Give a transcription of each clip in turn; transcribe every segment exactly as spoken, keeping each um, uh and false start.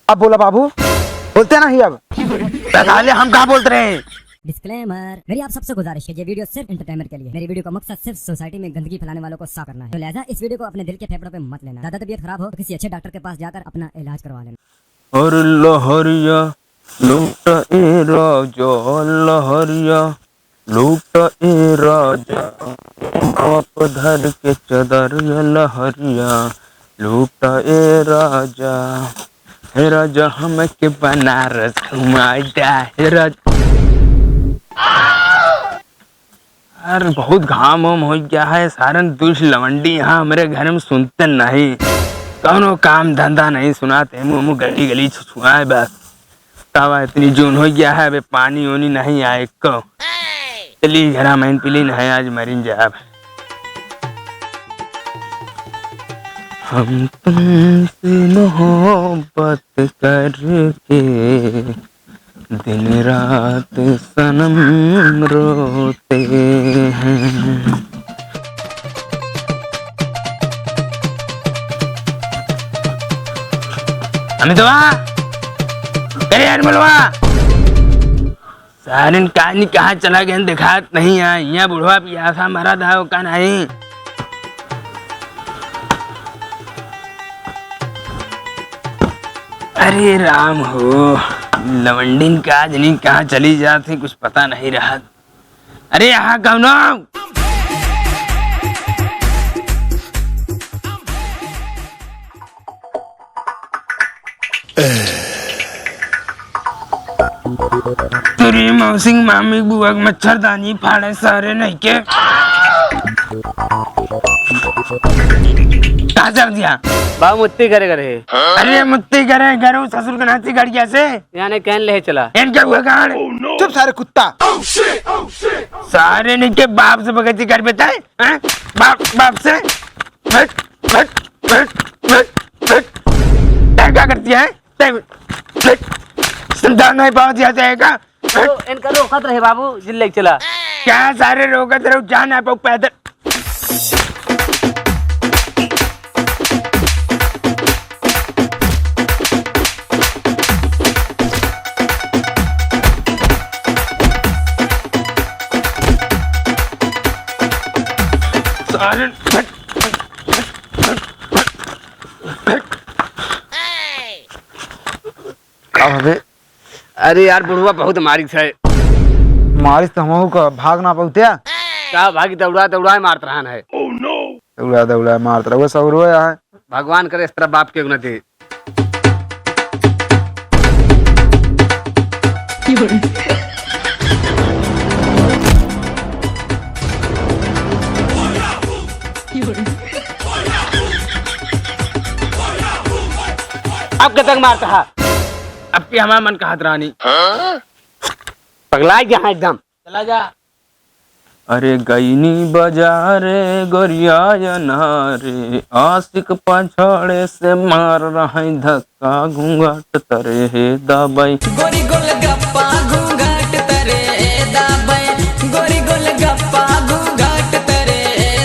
अब बोला बाबू, बोलते नहीं अब। साले हम कहाँ बोलते रहे? Disclaimer, मेरी आप सबसे गुजारिश है, ये video सिर्फ entertainment के लिए। मेरी video का मकसद सिर्फ society में गंदगी फैलाने वालों को साफ करना है। तो लिहाजा इस video को अपने दिल के फेफड़ों पे मत लेना। ज्यादा तबीयत खराब हो तो किसी अच्छे डॉक्टर के पास जाकर अपना इलाज करवा लेना। अरे लहरिया लूट ए राजा, लहरिया लूट ए राजा, आप धर के चदरिया लहरिया लूट ए राजा। हे राजा हमके बनारस घुमाई दा, हे राजा। यार, बहुत घाम वाम हो गया है, सारन दुष्ट लवंडी यहाँ हमरे घर में सुनते नहीं, कौनो काम धंधा नहीं सुनाते, मुँह मुँह गली गली छुआए बस। तब इतनी जून हो गया है, अबे पानी उनी नहीं आए को। चली घरा में पीली नहीं, आज मरिन जाब। हम तुमसे मोहब्बत करके दिन रात सनम रोते हैं। अमितवा, अरे अनमोलवा, सारन का नहीं कहाँ चला गए, दिखात नहीं है। यहाँ बुढ़वा पियासा मरा था, का नहीं। अरे राम हो, लवंडिन का जनी कहाँ चली जात है, कुछ पता नहीं रहा। अरे यहाँ कौनो। तेरी मौसिंग मामी बुआ के मच्छरदानी फाड़े सारे नहीं के। कहाँ चल दिया? बाबू मुत्ती करे करे। अरे मुत्ती करे, घरों ससुर के नाती गड़िया से। यानी कहन ले चला। इनके हुए गाड़। चुप सारे कुत्ता। सारे नहीं के बाप से बगैती कर बेटा है, हैं? बाप, बाप से। हट, हट, हट, हट, हट। तै का करती है? तै, हट। समझा नहीं पावत जाता है का? हट। तो इनका रोकत रहे बाबू, जिन ले चला। क्या सारे रोकत रहो, जा ना पाऊ पैदल। सारे का भवे? अरे यार, बुढ़वा बहुत मारिस है। मारिस तो हमहू का भाग ना पौत्या। का भागी, दौड़ा दौड़ा मारत रहन है। दौड़ा दौड़ा मारत रहा, वो सगरो है। भगवान करे इस तरह बाप के न दे। अब कतक मारता है? अब के हमारा मन कहत रानी। पगलाई गया है एकदम। चला जा। अरे गईनी बाजारे गोरिया अनारे, आशिक पछाड़े से मार रहे धक्का घूंघट तरे हे दाबई। गोरी गोलगप्पा घूंघट तरे दाबे, गोरी गोलगप्पा घूंघट तरे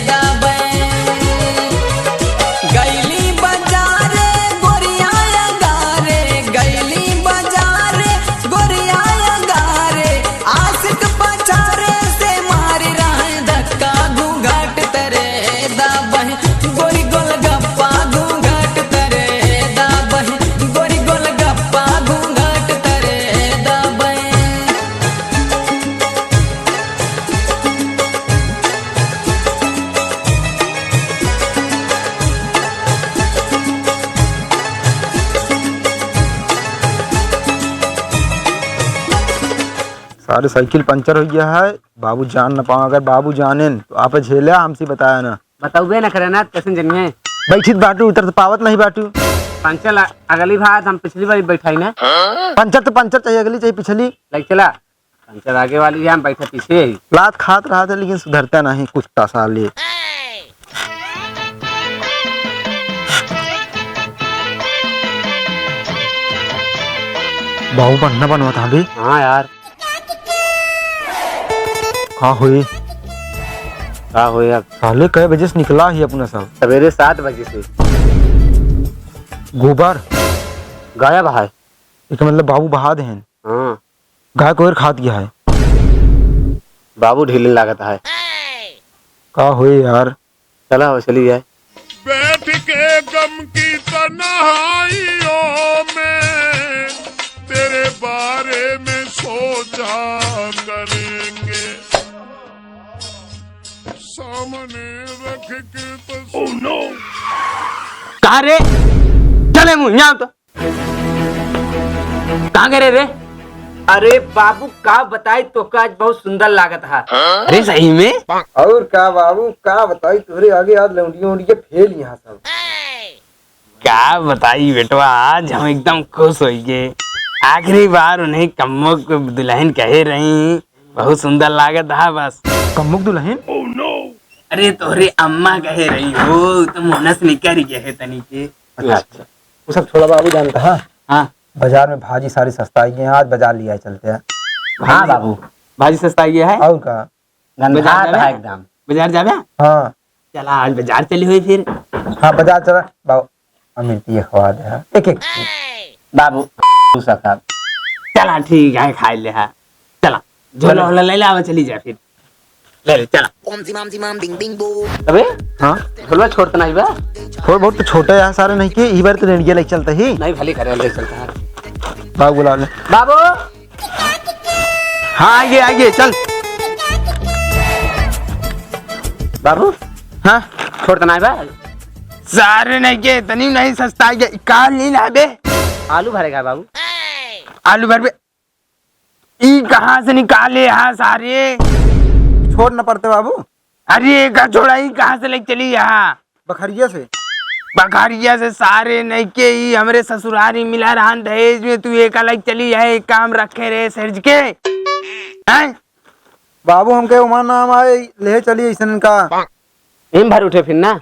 दाबे। गैली बाजारे गोरिया अंगारे, गैली बाजारे गोरिया अंगारे, आशिक पछारे से मारी रहे धक्का घूंघट तरे दाबे। गोरी गोलगप्पा घूंघट तरे दाबे, गोरी गोलगप्पा घूंघट तरे दाबे। सारे साइकिल पंचर हो गया है, बाबू जान न पावा। अगर बाबू जानेन तो आप झेल्या, हमसे बताया ना। बतउबे न करे ना, कैसे जनिए? बैठित बाटू, उतर तो पावत नहीं बाटू। पंचर ला-, अगली बार हम पिछली बार बैठाई ना। पंचर तो पंचर चाहिए, अगली चाहिए पिछली। लाइक चला, पंचर आगे वाली है, हम बैठे पीछे ही। लात खात रहा था लेकिन सुधरता नहीं कुत्ता साले। बाबू बनना बनवा था अभी। हाँ यार। का होई? का होई अब? साले कै बजे से निकला ही अपना सब? सवेरे सात बजे से। गोबर? गायब है। एक मतलब बाबू बहा दे हैं। हाँ। गाय को और खात गया है। बाबू ढीले लागत है। का होए यार? चला हो, चली जाए। बैठ के गम की तन्हाइयों में तेरे बारे में सोचा करेंगे। सामने रख के तस्वीर। कहाँ रे? चले मुँह, यहाँ तो। कहाँ गए रे? अरे बाबू, का बताई तोका, आज बहुत सुंदर लागत हा। अरे सही में? और का बाबू, का बताई, तोहरे आगे आज लौंडिया उंडिया फेल यहाँ सब। का बताई बेटवा, आज हम एकदम खुश होइगे। आखिरी बार उन्हें कम्मो के दुल्हन कहे रही, बहुत सुंदर लागत हा बस। कम्मो के दुल्हन? अरे तोहरे अम्मा कहे रही हो, तो मुँह से निकल गए है तनी के। अच्छा, अच्छा। वो सब छोड़ा बाबू, जानता है? हाँ। बाजार में भाजी सारी सस्ता आई है, आज बाजार लिया चलते हैं। हाँ बाबू, भाजी सस्ता आई है। और का? गंधा बाजार जाबे? था एकदम। बाजार जाबे? हाँ। चला, आज बाजार चली हुई फिर। हाँ, बाजार चला बाबू, अमिर्तिये खवा दे, हाँ। एक एक बाबू, तू सब। चला, ठीक है, खाई ले, हाँ। चला, झोला चला। होला ले ले, आवा, चली जा फिर। ले ले, चला। Om zimam zimam ding ding bo. अबे, हाँ? झोलवा छोड़ तो नहीं बा? थोड़ा बहुत तो छोटा है सारे नहीं के, ई बार तो रेंडिया लेके चलते ही। नहीं, भले करे, ले चलता है। बाबू बुला ले। बाबू। हाँ, आइए, आइए, चल। बाबू। हाँ? छोड़ तो नहीं बा? सारे नहीं के, इतनी नहीं सस्ता है, का ली ना बे? आलू भरेगा बाबू। आलू भर बे। ई कहाँ से निकाले हा सारे? छोड़ न पड़ते बाबू। अरे का छोड़ा, ई कहाँ से लेके चली यहाँ? बखरिया से। बखरिया से सारे नहीं के, ई हमरे ससुरारी मिला रहन दहेज में, तू एका लेके चली है, एक काम रखे रहे सर्ज के। हैं? बाबू हमके उमा नाम आए, ले चली ऐसन का। इन भर उठे फिर ना।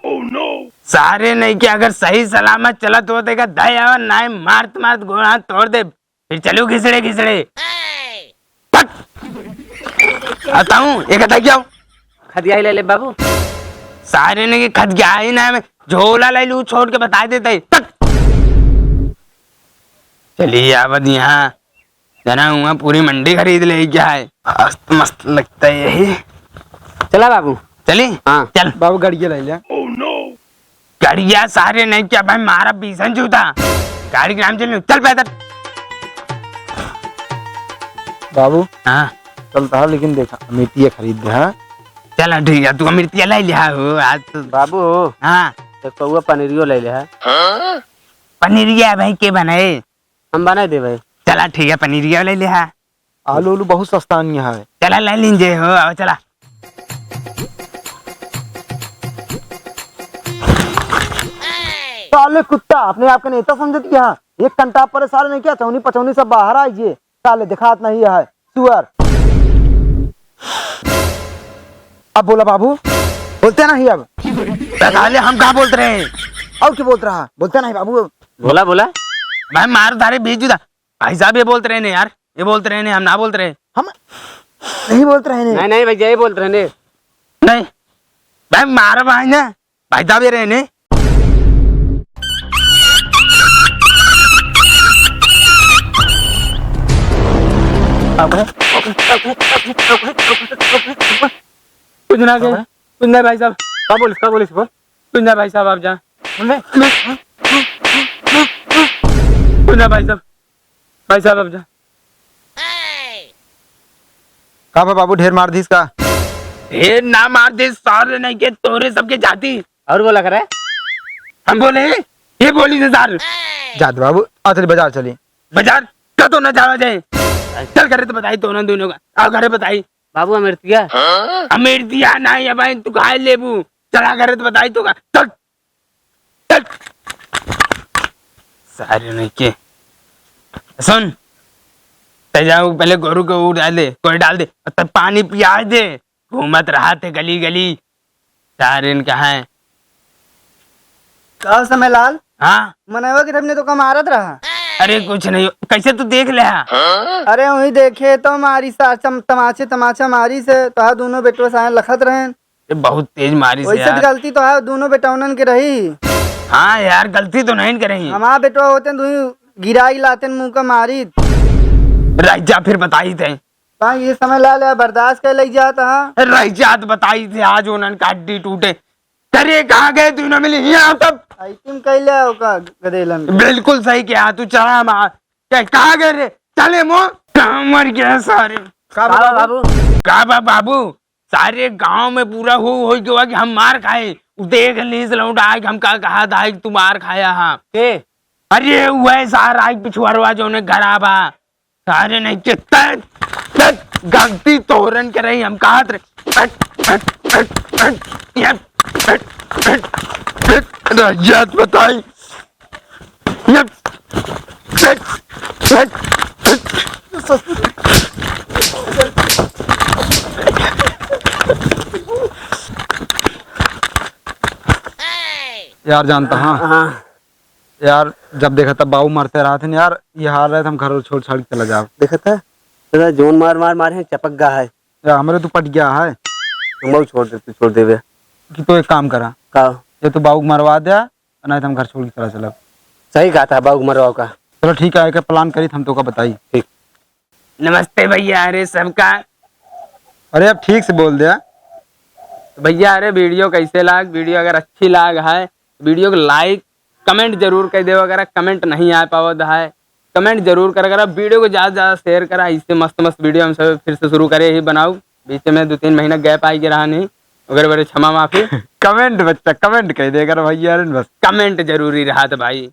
सारे नहीं के अगर सही सलामत चलत हो, तो एका दया नाय मारत मारत गोड़ हाथ तोड़ दे। फिर चलू घिसड़े घिसड़े। पक। आता हूँ, एक हटा क्या? खदिया ही ले ले बाबू। सारे ने के खदिया ही ना, मैं झोला ले लू, छोड़ के बता देते ही। पक। चलिए आवत यहाँ, जना हुआ पूरी मंडी खरीद ले क्या है, मस्त मस्त लगता है यही। चला बाबू। चली? हाँ। चल। बाबू, गाड़िया ले ले। गाड़िया सारे नहीं क्या भाई, मारा भीषण जूता। गाड़ी के नाम चल, चल पैदल। बाबू। हाँ। चलता है, लेकिन देखा, अमितिया खरीद दे, हाँ? चला ठीक है, तू अमितिया ले लिया हो आज तो। बाबू। हाँ। एक पौवा पनीरियो ले ले है। पनीरिया भाई के बनाए? हम बनाए दे भाई। चला ठीक है, पनीरिया ले ले है। आलू, आलू बहुत सस्ता नहीं है। चला ले लीजिए हो, आओ चला। साले कुत्ता, अपने आप को नेता समझत क्या? एक घंटा पर साले नहीं क्या, चौनी पचौनी सब बाहर आ गए। साले दिखात नहीं है, सुअर। अब बोला बाबू, बोलते नहीं अब। साले हम कहाँ बोलते रहे? और क्या बोलत रहा? बोलते नहीं बाबू। बोला, बोला। भाई मार धारे भेज दूँ। भाई साहब, ये बोलत रहे ने यार, ये बोलत रहे ने, हम ना बोलत रहे। हम नहीं बोलत रहे ने। नहीं, नहीं भैया, ये बोलत रहे ने। नहीं, भाई मार भाई ना, भाई साहब ये रहे ने। कुछ ना के, हाँ? कुछ ना भाई साहब। का बोलिस, का बोलिस, बोल। कुछ ना भाई साहब, आप जा। बोल बे। कुछ ना भाई साहब, भाई साहब, आप जा। का बा बाबू, ढेर मार दीस का? ढेर ना मार दीस, सारे नहीं के तोरे सबके जाती। और बोला करे? हम बोले, ये बोली से सार। जात बाबू, आ चली बाजार चली। बाजार? का तो ना जावा जाए। चल घरे तो बताई तो ना दोनों का। आओ घरे बताई। बाबू अमृतिया। अमृतिया नहीं है भाई, तू खाए लेबू। चला घरे तो बताई तो का। चल। चल। सारे नहीं के। सुन। ते जाओ पहले गोरू को वो डाल दे, कोई डाल दे। तब पानी पिया दे। घूमत रहा थे गली गली। सारे ने कहा है। का समय लाल? हाँ? मनवा के सबने तो का मारत रहा। अरे कुछ नहीं, कैसे तू देख ले हा? अरे वही देखे तो मारी सार चम-, तमाचे तमाचा मारी से तो हा दोनों बेटवा सारे लखत रहे। ये बहुत तेज मारी से वैसे तो यार। गलती तो है दोनों बेटौनन के रही। हाँ यार, गलती तो नहीं करे ही। हमार बेटवा होते दुई गिराई लातेन मुँह का मारित। रह जा, फिर बताइत है। का ये समय ला ले, बर्दाश्त कर लई जात हा। रह जात बताइत है, आज उन्हन का हड्डी टूटे। करे कहाँ गए तू ना मिली यहाँ तब? आई तुम कह ले ओका गदेलन। बिल्कुल सही कहा तू, चला मार। क्या कहाँ गए रे? चले मो। कहाँ मर गया सारे? का बा बाबू? का बा बाबू? सारे गांव में पूरा हो, हो गया कि हम मार खाए। उ देख लीस लौट आए कि हम का कहा था कि तू मार खाया हा। के? अरे वह सारा आई पिछुआरवा जो ने घरा बा। सारे नहीं के तत, तत गलती तोरन के रही हम कहत रहे। हट, हट, हट, हट, ये, हट, हट, हट, रह जात बताई। ये, हट, हट, हट। यार जानता हाँ। हाँ। यार, जब देखा तब बाबू मारते रहत हैं यार, ये हाल रहे तो हम घर छोड़ छाड़ के चला जाब। देखा था? दादा, जोन मार मार मारे हैं, चपक गा है। यार, हमरे तो पट गया है। तुम छोड़ दे, तू छोड़ देबे। कि तो एक काम करा। का? ये तो बाबू के मरवा दे, नहीं तो हम घर छोड़ के चला चलब। सही कहा था, बाबू के मरवाओ का। चलो ठीक है, एक plan करी, हम तो का बताई। ठीक। नमस्ते भैया, अरे सबका। अरे अब ठीक से बोल दे। तो भैया, अरे video कैसे लाग? Video अगर अच्छी लाग है, video को like, comment जरूर कर देव। अगर comment नहीं आ पावत है, comment जरूर कर, अगर video को ज्यादा से ज्यादा share करा। इससे मस्त मस्त video हम सब फिर से शुरू करे ही बनाऊ। बीच में दो तीन महीना gap आई के रहा नहीं, अगर बड़े क्षमा माफी। Comment बच्चा, comment कह दे अगर भैया, अरे बस। Comment जरूरी रहा था भाई।